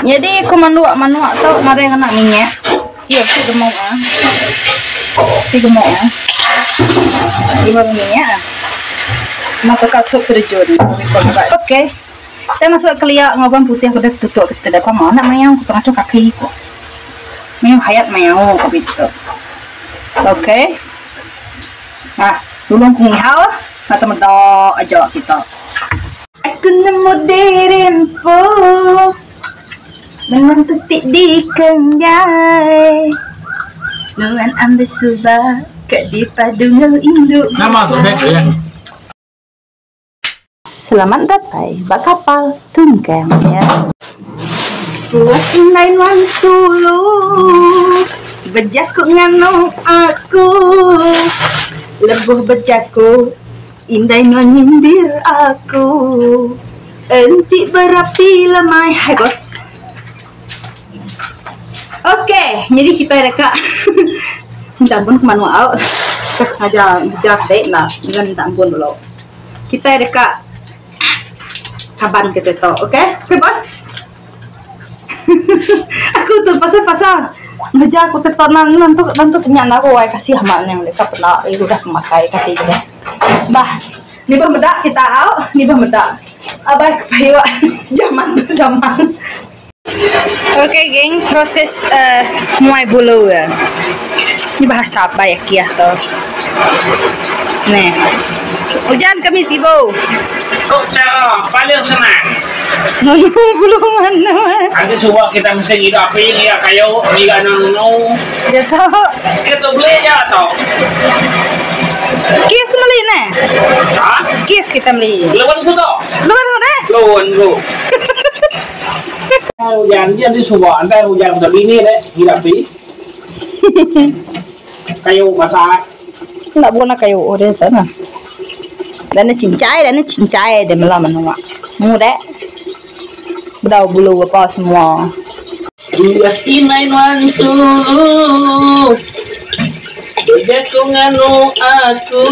Nyadi ku manduk manuk tu nadai ngena minyak. Iya ti gemuk ah. Ti gemuk ah. Lima minyak ah. Maka ka sup terjun. Okey. Kita masuk kelia enggau bawang putih ke udah tutuk kita dah pama anak mayau ku tengah tu kaki ku. Mayau hayat mayau ku bitu. Okey. Ah, tulung ku ngihau ah. Mata meda aja kita. Aku nemu diri empu Menang tetik di kenggai Nuan ambil suba ke dipadu enggau indu Nama tu deh bukai. Selamat datai ba kapal tungkang ya. Puas indai nuan sulu bejaku nganu aku lebuh bejaku indai nuan nyindir aku enti berapi lemai hai bos. Ok nyadi kitai deka minta ampun ke manuk au ka sengaja ngereja tadi enda minta ampun dulu. Kitai deka kaban kitai tu ok. Ok bos. Aku tu pasal pasal ngereja ku tu nan nan tu nan tu nya naru ai kasih ama ne deka peda udah pemakai kati ke deh. Bah nibah meda kita au nibah meda abai ke payuk jaman bezaman. Ok geng proses uhh muai bulu iya. Ni bahasa apai akih tu. Neh. Ujan kami sibu. Tu cara paling senang. Nunu bulu manuk. Enti suba kita mesti ngiga api, ngiga kayu, ngiga anu nunu. Ya tu. Kita tu beli aja tu. Kis meli neh. Ha? Kis kita meli. Lawan ku tu. Lawan ku neh. Lawan ku. Hujan dia di suba antai hujan udah bini deh gila pi. Kayu basah. Enda beguna kayu oh dia tu nah. Dan ne cincai dan ne cincai dia mela menua. Mu deh. Bedau bulu apa semua. Uas inai nuan sulu Bejaku nganu aku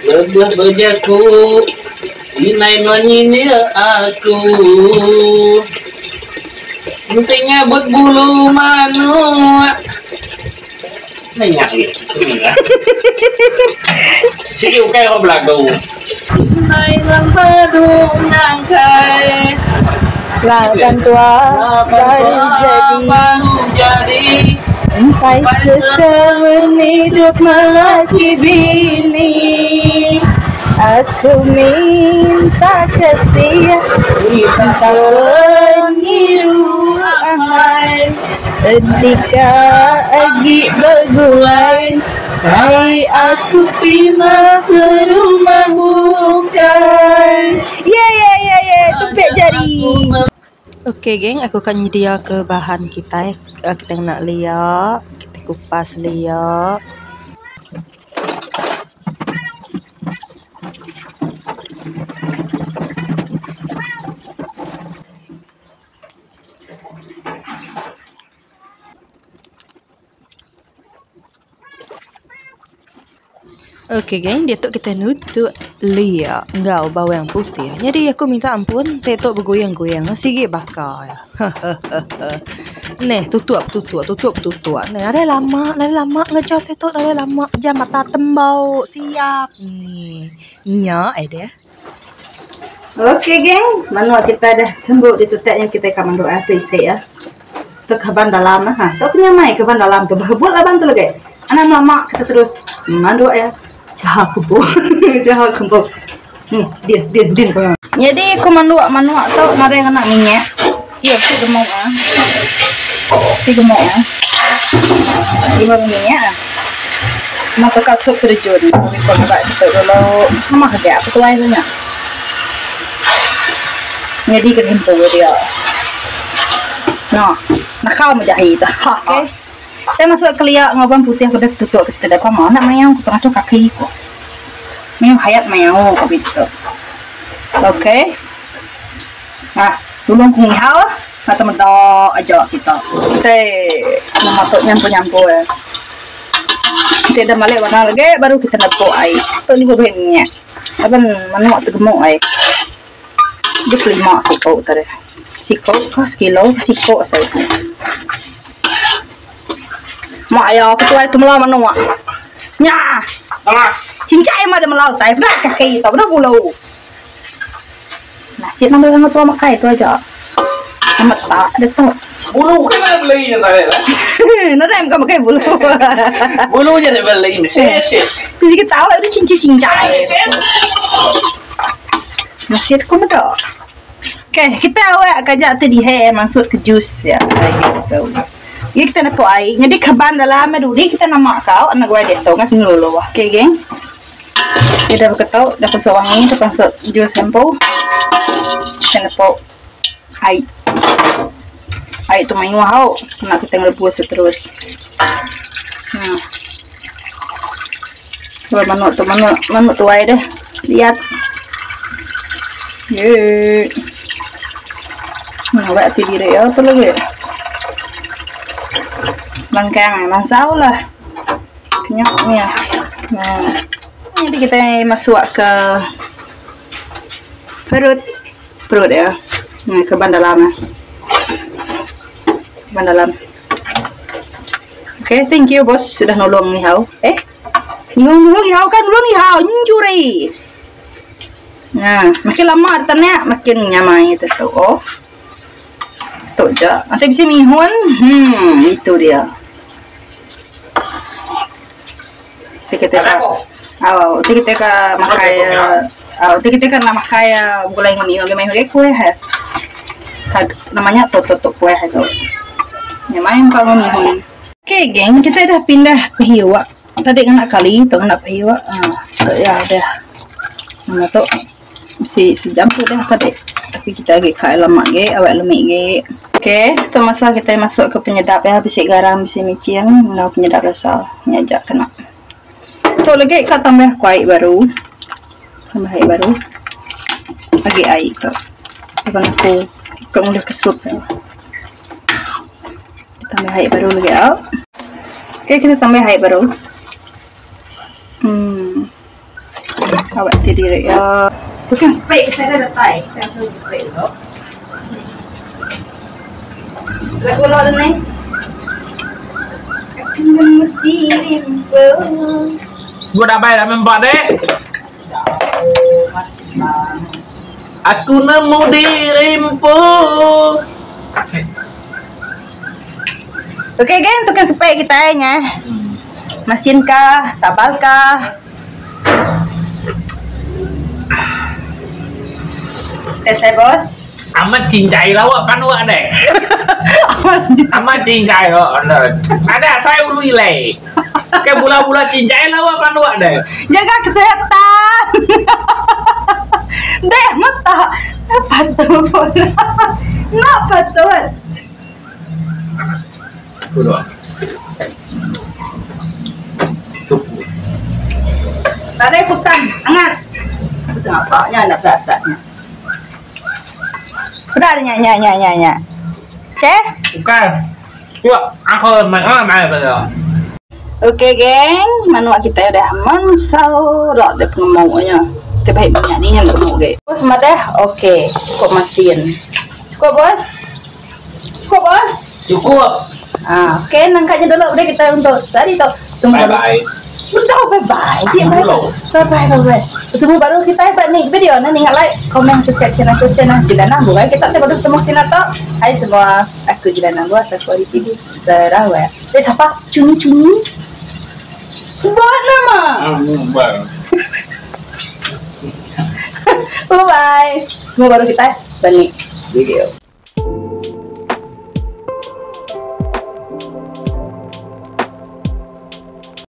Lebuh bejaku Inai nuan nyindir aku Enti nyabut bulu manuk Nanya agi Sigi ukai orang belagu Inai nuan padu nyangkai Laban tua baru jadi Empai setahun hidup melaki bini Aku minta kasih Minta penyiru amai Entika agi begulai Kai aku pima ke rumah bukai. Ye ye ye ye tepik jari. Ok geng aku akan nyedia ke bahan kitai kita ngena lia kita kupas lia. Ok geng diatu kitai nutuk lia enggau bawang putih. Nyadi aku minta ampun ti tu begoyang-goyang sigi baka iya. Hehehe. Neh tutuk tutuk tutuk tutuk neh nadai lama nadai lama ngereja ti tu nadai lama jam mata tembau siap nih. Nya ai deh. Ok geng manuk kitai dah tembu ditutuk nya kitai ka mandu atu isi iya. Tu kaban dalam ha. Tu penyamai kaban dalam tu behebut laban tu lagi. Anak mak mak kita terus manduk ya. Jaha kempu. Jaha kempu. Hmm, din din din. Jadi ku manduk manuk tu nadai ngena minyak. Iya ti gemuk ah. Ti gemuk ah. Lima minyak ah. Maka kasut terjun. Kami pun kita dulu. Nama kerja apa tuai tu nya. Nyadi ke empu dia. No, nakal meh jahi tu. Okey. Kita masuk kelia enggau bawang putih ke udah tutuk kita dah pama anak mayau ku tengah tu kaki ku. Mayau hayat mayau ku bitu. Okey. Ah, tulung ku ngihau ah. Mata meda aja kita. Kitai nama tu nyampur-nyampur. Enti dah malik warna lagi baru kita nepuk ai. Tu ni bebeh minyak. Laban manuk tu gemuk ai. 25 siku tadi. Siko kah sekilo kah siko asai ku. Mak iya ke tuai tu mela manuk. Nya. Cincai mah deh mela utai peda kaki tau peda bulu. Nasib nama orang tua makai tu aja. Amat tak deh tu. Bulu kena beli nya tadi lah. Nadai mega makai bulu. Bulu nya deh beli mesti. Bisi ketawa udah cincai-cincai. Nasib ku meda. Okay, kita awak kaja ti dihe mansut ke jus ya gitu. Jadi kita nepuk ai. Jadi kaban dalam dudi kita nama kau anak gua diatu ngah ngelulu. Okay geng. Kita dah beketu, dah pansut wangi, dah pansut jus empu. Kita nepuk ai. Ai tu mayuh au kena kita ngerebus terus. Kalau manuk tu manuk manuk tuai deh. Liat. Ye. Awak ti diri ya tu lagi. Langkang eh mansau lah. Kenyok ni ah. Nah. Jadi kita masuk ke perut perut ya. Nah, ke ban dalam ah. Ban dalam. Okay, thank you bos sudah nolong ni hau. Eh? Nulung ni hau kan nulung ni hau nyuri. Nah, makin lama tanya makin nyamai itu tu. Oh. Tu je. Nanti bisa mihun. Itu dia. Nanti kita ka oh, nanti kita ka makai oh, nanti kita ka nak makai gulai dengan mihun, mihun ke kuih. Namanya tu tu tu kuih tu. Nyamai empa enggau mihun. Okay geng, kita dah pindah pehiwa. Tadi ngena kali tu ngena pehiwa. Ah, tu ya dah. Nama tu mesti sejam tu dah tadi. Tapi kita agi ka lama agi, awak lemi agi. Okay, tu masa kita masuk ke penyedap ya, bisi garam, bisi micin, enggau penyedap rasa. Nya aja kena. Tu lagi ka tambah ku ai baru. Tambah ai baru. Agi ai tu. Laban aku ka ngulih ke sup tu. Tambah ai baru lagi au. Okey kita tambah ai baru. Hmm. Awak ti diri ya. Bukan spek kita dah datai. Kita suruh spek tu. Lek ulo ni. Gua dah bayar dah mempak dek. Aku nemu dirimu. Okey geng, tukang spek kita nya. Masin kah, tabal kah? Selesai bos. Amat cincai lawak panua deh. Amat cincai lawak panua. Ada saya ulu ilai. Ke bula-bula cincai lawak panua deh. Jaga kesehatan. Deh mata. Patut. Nak patut. Tadi hutan angat. Hutan apa nya nak berat-beratnya. Berat nya nya nya nya nya. Ceh? Bukan. Yuk, aku main main betul. Okey geng, manuk kita udah mansau rak deh pengemuknya. Kita baik minyak ni yang gemuk ge. Bos madah, okey, cukup masin. Cukup bos? Cukup bos? Cukup. Ah, okey, nangkatnya dulu udah kita untuk sari tu. Tunggu. Bye bye. Udah bye bye. Bye bye. Bye bye bye bye. Bertemu baru kita dapat ni video ni ingat like, komen, subscribe channel aku channel Jilana Buai. Kita tak baru ketemu channel tu. Hai semua, aku Jilana Buai, aku di sini Sarawak. Eh siapa? Cuni-cuni. Sebut nama. Bye bye. Semua baru kita balik video.